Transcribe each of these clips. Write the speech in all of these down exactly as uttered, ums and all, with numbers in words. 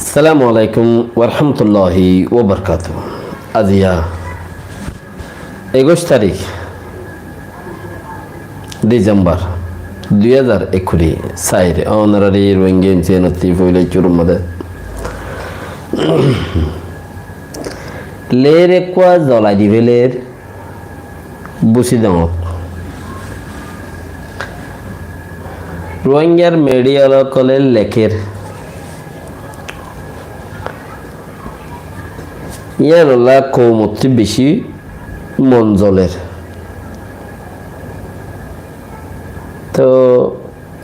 Assalamu alaikum warahmatulláhi wabarakátuhu. Aziya ekuic tarík Disembar dui házar ekkuri sair, onorari Rohingya M C N ottú foila cúrur mazé leer ekkúa zolai di féler, búzi doóñr. Rohingyar midhiya ókkole lekér, yíanolla koumottú bicí mon zoler. Toh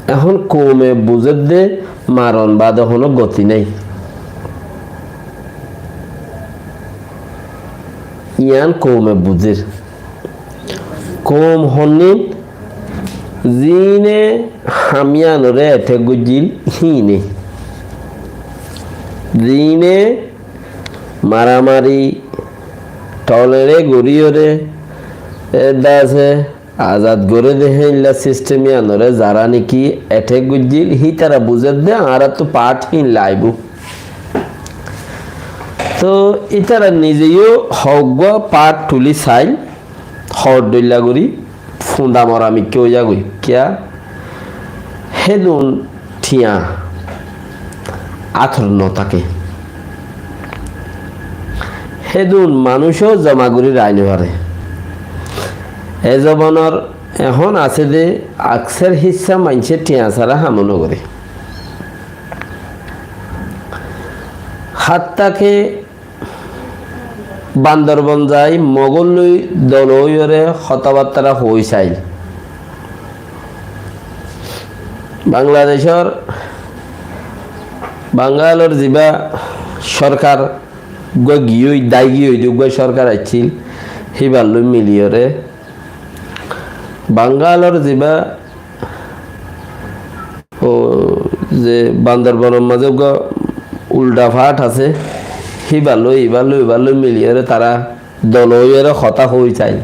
ehón koume buzédde maron baade honó goti nái. Yían koume buzér. Koum honnín, ziíne ham yíanoré ethék goijjíl híine. Ziíne maramari tholeñçe goríyoré, e dase azad goré de héilla sistem yíanoré zará néki ethék goijjíl, hítara buzédde añáráttu paáth híin laibóu. Toh ítara nize yó hoggúa paáth thulí sail, hoor dhoilla gorí, funda mora mikká ói zagói. Kiyá? Hédun thiañ átor notáke. Hédun manúic ó zoma gorí raái nofaré. E zobanor ehón asé dé akser híssa maincé thiañ sára ham nogoré. Hátta ke Bandorbon zai Mogór loi dol óiyoré hotábattára hoói sail. Bangladecór, Bangalor zibá sorkar uggúa giyói, dái giyói de uggúa sorkar aiccíl, híbar loi miliyoré Bangalor zibá Ó ze Bandorbonor mazé uggúa ulda faáth asé, híba loi, íba loi, íba loi miliyóre tará dol óiyore hotá hoói sail.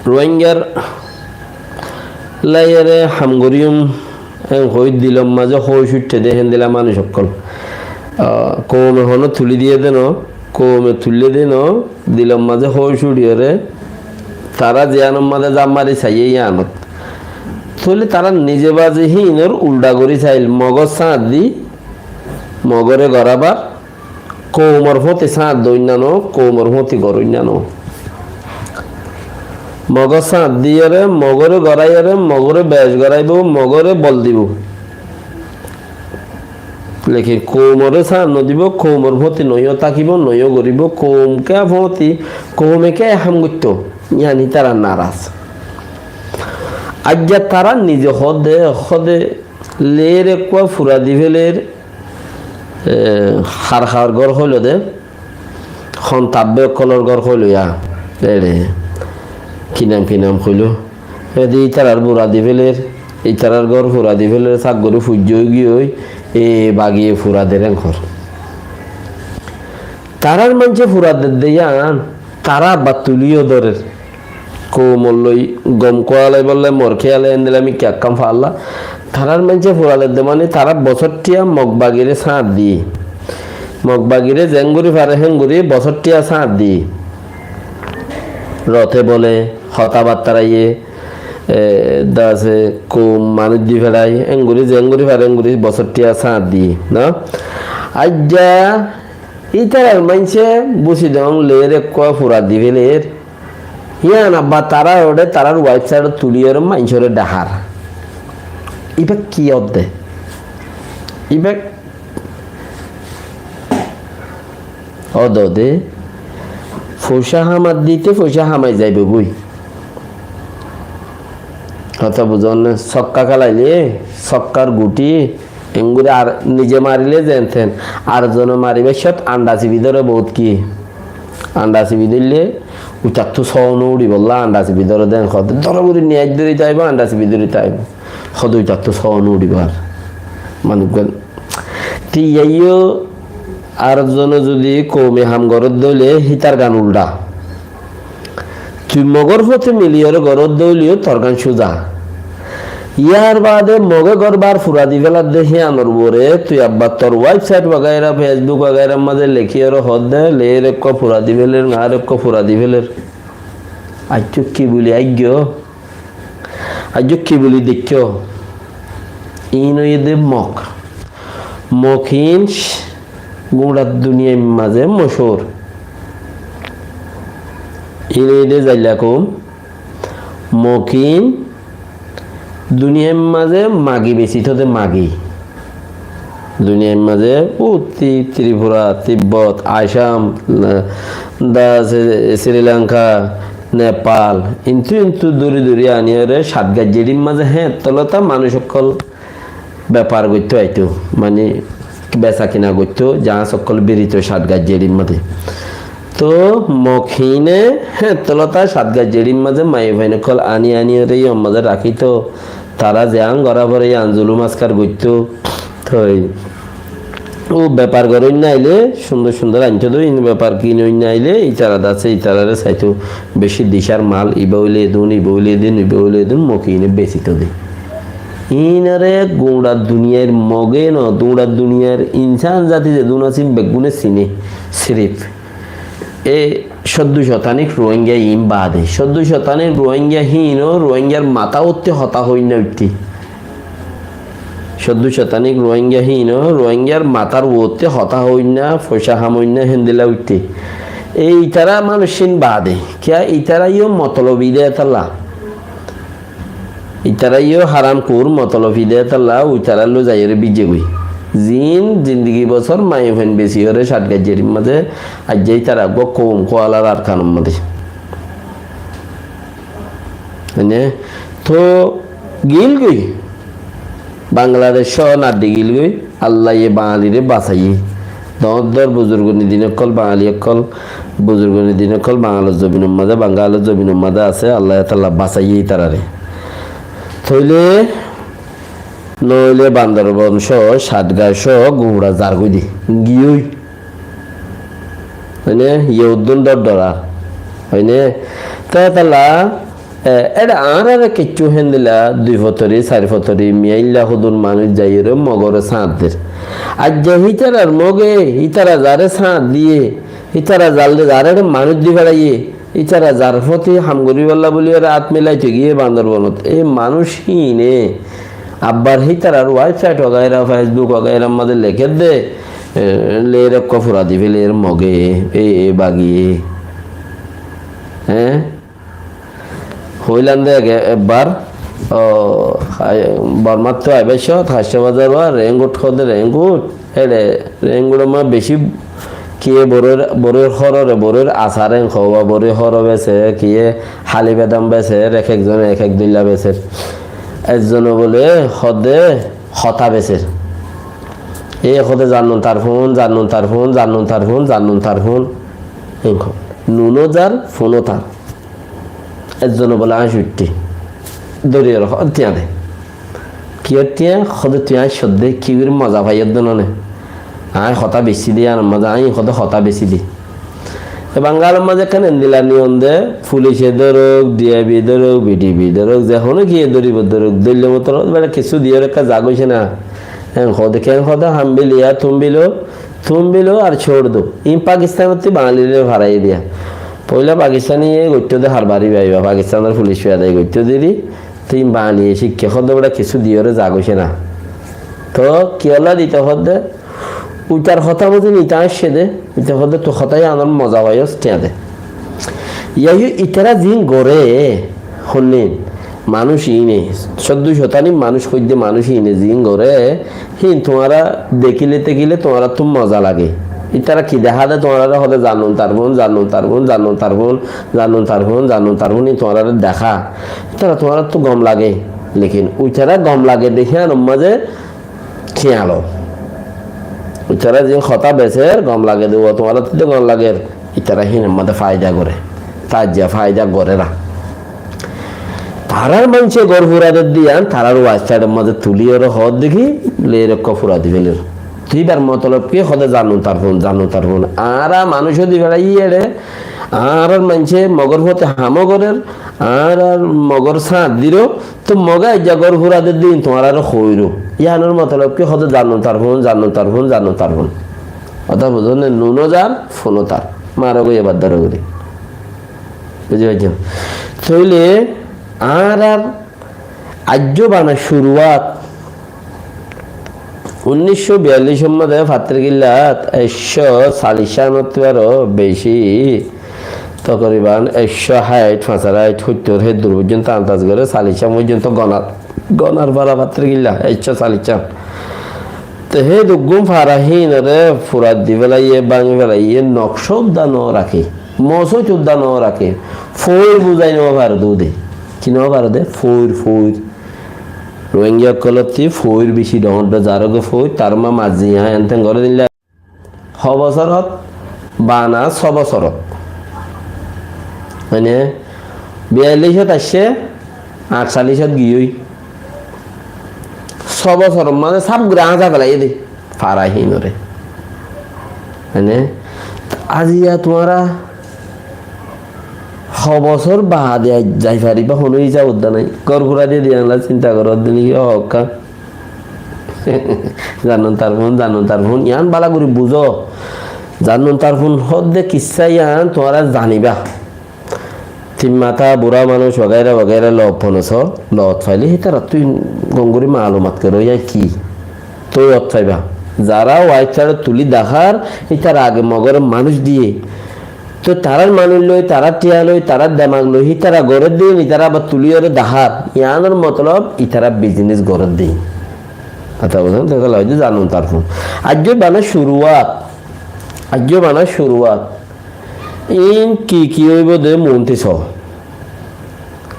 Ruáingar laiyére ham goríyum, en hoói dilor mazé hoói cúiththé dé héndila manúic ókkol. Ah, koume honó tulí diyé dé noó, koume tuillé dé noó, dilor mazé hoói cúithiyóre tará ziyánor mazé zaf mari saiyé yíanot. Tóile tará nize bazi híinor uldha gorí sail, Mogór sáñt di Mogóre gorábar, koumor fúañti sáñt doóinna noó, koumor fúañti goróinna noó. Mogór sáñt diyóre, Mogóre goráiyore, Mogóre beec goráibou, Mogóre bol dibou. Lekin koumoré sáñt nodibóu, koumor fúañti noiyó tákibou, noiyó goríbou, koum kiyá fúañti, koume kiyá ham goittóu, yían ítarar naras. Aijja tará nize hoódde, hoódde leér ekkúa fura di féler, e, har har gór hoiló dé, hon tabbe ókkolór gór hoiló yá, eçe, ki nam ki nam hoiló. Edi ítarar fura di féler, ítarar gór fura di féler, sák gorí fuijjá óigiyoi, e bagiye fura der en hoór. Tarár maincé fura dedde yían, tará abbar tulíyo dórer. Koumor loi gom kúalaibolla, mor kiyale endilla mikká ekkán faálla. Tarár maincé fura dedde mani, tará bosóttiya Mog bagiré sáñt diyé. Mog bagiré zeéngorí faré héngorí bosóttiya sáñt diyé. Rote bole, hotábattáraiyé, e, dase koum manúic di feçai, héngorí zeéngorí faré héngorí bosóttiya sáñt diyé, no? Aijja ítarar maincé búsi doóñr leér ekkúa fura di féler. Yían abba tará eçé tarár website ot tulíyore maincóre dhahár. Íba ki ódde? Íba ódde foicá hamar dite foicá hamai zaibou goi. Hotá buzón né? Sokká kélaile sokkár guthí Enggúri ar nize marile zeén teén, ar zone maribár cót anda sibi dóre boóut ki? Anda sibi dóille uitattú sóo no uçibólla anda sibi dóre dé, hoóde dóro gorí niyait dóri táibo, anda sibi dóri táibo. Hoóde uitattú sóo no uçibó ar. Manúic gán. Te yíaiyó ar zone zudi koumi ham goródde óile hítar gán uldha. Tui Mogór fóti miliyóre goródde óileyo tor gán cúza. Yar baade Moge gór bar fura di félar de, híyanor uore tui abbar tor website wagaira, Facebook wagairar mazé lekíyore hoódde, leer ekkua fura di féler, ŋar ekkua fura di féler. Aijjó ki buli aiggó? Aijjó ki buli deikkó? Iín óiye de Mog. Mog iín guñçar duniyair mazé mochúr. Iín óiye de zailla koum. Mog iín duniyair mazé magi besi tó de, magi. Duniyair mazé utti Tripura, Tibbot, Assam, da, Sri Lanka, Nepal, intu intu duri duri aniyore Satgajjeçir mazé héñtolota manúic ókkol bepar goittó aitó, mani besa kina goittó, jaáñs ókkol berito Satgajjeçir mazé. Tó Mog iíne héñtolota Satgajjeçir mazé maiyafuain ókkol ani aniyore yór mazé rakító, tará zeán gorá fore yián zulum askar goittó. Toi ó bepar goróinna aile, cúndor cúndor aintó dé, iín bepar kinoinna aile, ítara dase ítarare saitó beci dicár mal, ibá óile edún, ibá óile edún, ibá óile edún, Mog iíne besitó dé. Iínore guñçar duniyair Moge no, guñçar duniyair insán zati zedún asé beggúne sine, sirif. E códdo cotanik Ruáingga iín baade. Códdo cotanik Ruáingga híin ó Ruáinggar matá utte hotá hoóinna uitté. Códdo cotanik Ruáingga híin ó Ruáinggar matár uotte hotá hoóinna, foicá hamoinna héndilla uitté. E ítara manúic híin baade. Kiyá ítara yó motolobi de étalla. Ítara yó haram kur motolobi de étalla, uitara loi zaiyóre bíjjegoi. Ziín zindigi bosór maiyafuain besiyóre Satgajjeçir mazé aijja ítara eggúa koum Kualar Arkanor mazé. Mane, tó gilgoi. Bangladec só naddi gilgoi. Allaye Bangalire basaiyé. Doóñr doóñr buzurgone din ókkol, Bangali ókkol, buzurgone din ókkol Bangalor zobinor mazé, Bangalor zobinor mazé asé, Allaye tala basaiyé ítarare. Tóile noóile Bandorbon só, Satga só, guñça zargói de, giyói. Mane, yóddun dor dorar. Óine, te tala E, eçe añáráre kiccú héndilla dui fotóri, sair fotóri, miyailla hodún manúic zaiyóre Mogoré sáñt der. Aijja hítarar Moge, hítara zaré sáñt diyé, hítara zaré, zaré eçe manúic di félaiyé, hítara zar fóti ham goríbolla bóli ore át milaito giyé Bandorbonot. E manúic híine abbar hítarar website wagaira, Facebook wagairar mazé lekér de, e, leer ekkua fura di féler Moge, e, e bagiye. Hé? Hoilam de ege ebbar, o, hai, Bormattú aibar cót, Haicó Bazar uá, Raincoat hoó de Raincoat, eçe Raincoat or mazé beci kiyé boróir, boróir hórore, boróir asar en hoó, boróir hóro beser, kiyé háli bedam beser, ek ekzone ek ek dóilla beser. Ekzone bóle hoó de hotá beser. E hoó de zannun tar fun, zannun tar fun, zannun tar fun, zannun tar fun. Enkó. Nun ó zar, fun ó tar. Ekzone bóle añí cuitté. Dóri ore hoó, tiañ de. Kiyór tiañ? Hoó de tui añí códde, ki gorí moza faiyódde none. Añí hotá beci di, yíanor mazé añí hoó de hotá beci di. E Bangalor mazé ekkán endilla niyom de, fulice dórouk, D I B dórouk, B D B dórouk, ze honó kiyé dóribo dórouk, dóille motor hoó de beça kessú diyóre ekká zagói cé na. En hoó de, ken hoó de, ham biliya, tum bilo, tum bilo ar cór do. Iín Pakistanottú Bangalire faraiyé diya. Foila Pakistani ye goittó de harbari baiba, Pakistanor fulic fiyadai goittó deri, te iín Bangali ye cikké hoó de beça kessú diyóre zagói cé na. Toó kiyólla dito hoó de, uitar hotá mozé nita aiccé de, ite hoó de tui hotá yíanor moza faiyós, tiañ de. Yá yó itara ziín goré, honnín, manúic iíne, códdo cótani manúic hoóidde manúic iíne ziín goré, híin tuáñra dekíle tekíle tuáñrattú moza lage. Itara ki dehá de tuáñrare hoó de zannun tar fun, zannun tar fun, zannun tar fun, zannun tar fun, zannun tar fun, híin tuáñrare dehá. Itara tuáñrattú gom lage. Lekin uitara gom lage de híyanor mazé Kiyáñlo. Ítara ziín hotá beser, gom lage de, uá tuáñrattú de gom lager, ítara híinor mazé faida goré, taijja faida goré na. Tarár maincé gór fura der de yían, tarár website or mazé tulí ore hoór de ki, leer ekkua fura di féler. Te íbar motolob ki, hoó de zannun tar fun, zannun tar fun. Añára manúic ó di félaiyí eçe, añárar maincé Mogor fóti ham ó gorér, Añárar Mogor sáñt diró, to Moge aijja gór fura de din tuáñrare hoiró. Yíanor motolob ki hoóde, zannun tarfun, zannun tarfun, zannun tarfun. Hotá buzón né, nuno zar, funo tar. Maro goi ebar dóro gori. Buzi faijjó? Tóile añárar aijjó bana curuwat, unnícco biyallicór modé Fattirkillat ekcó callic cánottu aró beci, tokoriban ekcó háit, fañsar háit, hóittor, héddur foijjonto andas goré, callic cán foijjonto gonar, gonar fara Fattirkilla, ekcó callic cán. Te hé duggún fara híinoré fura di félaiye, báñgi félaiye, nokcá udda no raké, mosóit udda no raké, foóir buzai no fare dé. Ki no fare dé? Foóir, foóir. Rohingya ókkolottú foóir beci dhoóñr dhoóñr, zará goi foóir, tará mazzi yián enten goré dilla. Ho bosórot? Bana só bosórot. Mane, biyallicót aiccé, añctallícot giyói. Só bosórot mazé sáf gori añza felaiyé dé, fara híinoré. Mane, aziya tuáñra ho bosór baade zai faribá, honó hísab udda nái. Gór fura diyé dé, yíanlla sinta goródde niki, hoókka. Zannun tarfun, zannun tarfun, yián bála gori buzó. Zannun tarfun hoódde kissá yián tuáñra zanibá. Tin matá burá manúic wagaira wagaira loot fonosó, loot failé hítarattú gom gori malumat goró, yián ki? Toi ot faiba. Zará waif tará tulí dahár, hítara age Mogoré manúic diyé. Toi tarár manúic loi, tarár thiañ loi, tarár demak loi, hítara gorédde, hítara abar tulí oré dahár. Yiánor motolob, ítara bizines gorédde. Hotá buzón? Te tala hoiddé zannun tarfun. Aijjó bana curuwat. Aijjó bana curuwat. Iín ki ki óibo dé muúnti soó.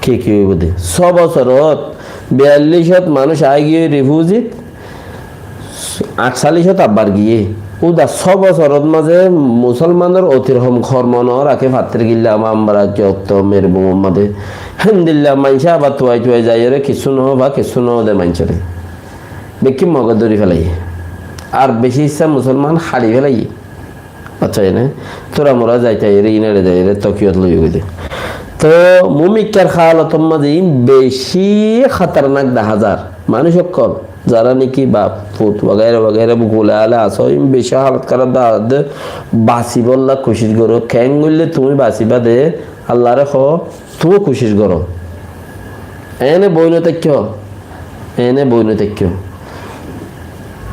Ki ki óibo dé? Só bosórot biyallicót manúic aái giyói rifúzit, añctallícot abbar giyé. Úda só bosórot mazé musólmanor otir hom hormo no raké Fattirkilla, Bambarak, Jotto, Mirbung or mazé. Héndilla maincé abar tuai tuai zaiyóre kissú no hoó ba kissú no dé maincóre. Bekkí Mogé dóri felaiyé. Ar beci issá musólman haçi felaiyé. Accá, ene tóra mura zaita ere, inare zai ere, Tokiyot loi goi de. To mumikkar halotor mazé in beci hatarnak dahá zar. Manúic okkol, zara niki baf, fut, wagaira wagaira, bukule ale asó, in beci halot harap dahá de, basibolla kucic goro. Keén goille tumi basiba de, Allare ho, tumi kucic goro. Ene boi no táikko, ene boi no táikko.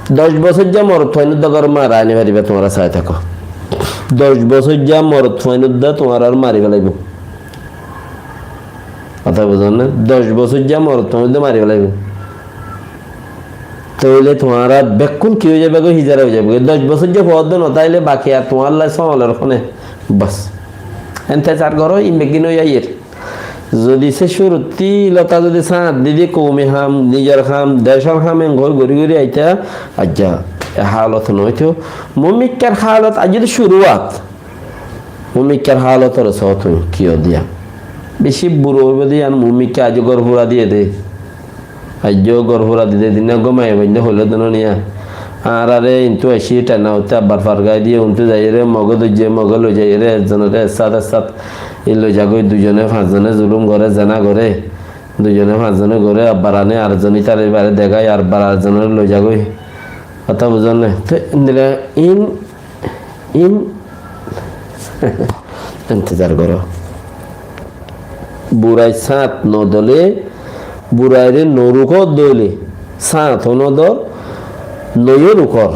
Doc bosóijja morot fuain udda górot mara aní fariba, tuáñra sai táko. Doc bosóijja morot fuain udda tuáñrar mari felaibo. Hotá buzón né? Doc bosóijja morot fuain udda mari felaibo. Tóile tuáñra bekkún ki ói zaiba goi, hizara ói zaiba goi. Doc bosóijja fua udda no táile baki ar tuáñlla sóolor hone. Bas. Entezar goro, in beggín ói aiyér. Zodi se cúruttí lota zodi sáñt di di koumi ham, nizor ham, decor ham en goi gori gori aita, aijja e halot no óito. Mumikkar halot aijja to curuwat. Mumikkar halot ore só tumi ki ó diya. Beci buro óibo de yián, mumikka aijja gór fura diye de. Aijjó gór fura dide dinna gó maiyafuainde hoiló de no niya. Añárare intú aiccé, thenna utte abbar fargai diye, untú zaiyóre Mogé dóijje, Mogé loizaiyóre ekzonore essát essát. Í loizagói duizone fañszone zulum goré, zena goré. Duizone fañszone goré, abbar ane arekzon ítare ibare degai, abbar arekzonore loizagói. Hotá buzón né? Te endilla in In entezar goró. Burai sáñt no dóle, buraire no rukó dóle, sáñt ó no dór, noiyó rukór.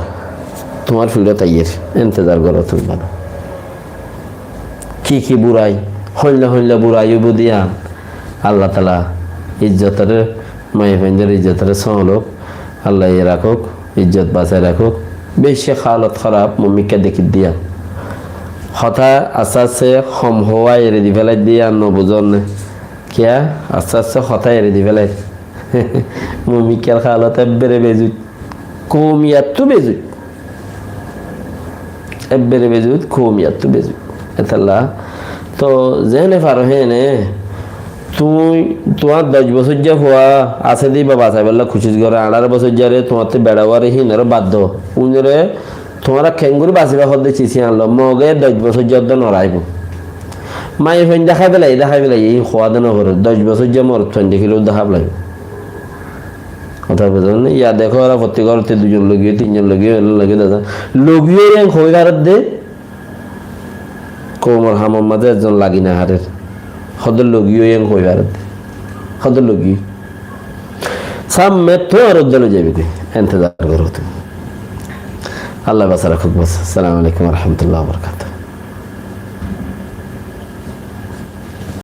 Tuáñr fiçót aiyér, entezar goró tuáñra. Ki ki burai, hoilla hoilla burai óibo diya. Allah taala izzotore, maiyafuaindor izzotore sóolok, Allah ye rakók, izzot basai rakók. Beci halot háraf, mumikka dekí diya. Hotá asté asté hom hoó ere di félai diya, no buzón né? Kiyá? Asté asté hotá ere di félai. Mumikkar halot ebbere bezuit. Koum iyattú bezuit. Ebbere bezuit, koum iyattú bezuit. Etolla. To zene faro hene, tui, tuáñr doc bosóijja fua asé de iba basaibálla kucíc goró, añçáro bosóijjare tuáñtte beça uare híinore bad do. Uinore tuáñra keéngorí basiba hoódde cis yían lo, Mogé doc bosóijja uddá no raibó. Maiyafuain dahái félaiye, dahái félaiye, iín hoóa de no foré. Doc bosóijja morotfuain dekíleu dahá félaibo. Hotá buzón né? Yá dekó, óra fottí górot duizon logi óiye, tinzon logi óiye, logi óiye dada. Logi óiye en hoi faredde, koumor hamor mazé ekzon lagi no farer. Hóde logi óiye en hoi faredde. Hóde logi óiye. Sámne tuáñr uddá loi zaibo goi. Entezar goró tuñí. Allah basai rakók bas. Assalamu alaikum wa rahmatullahi wa barakatuhu.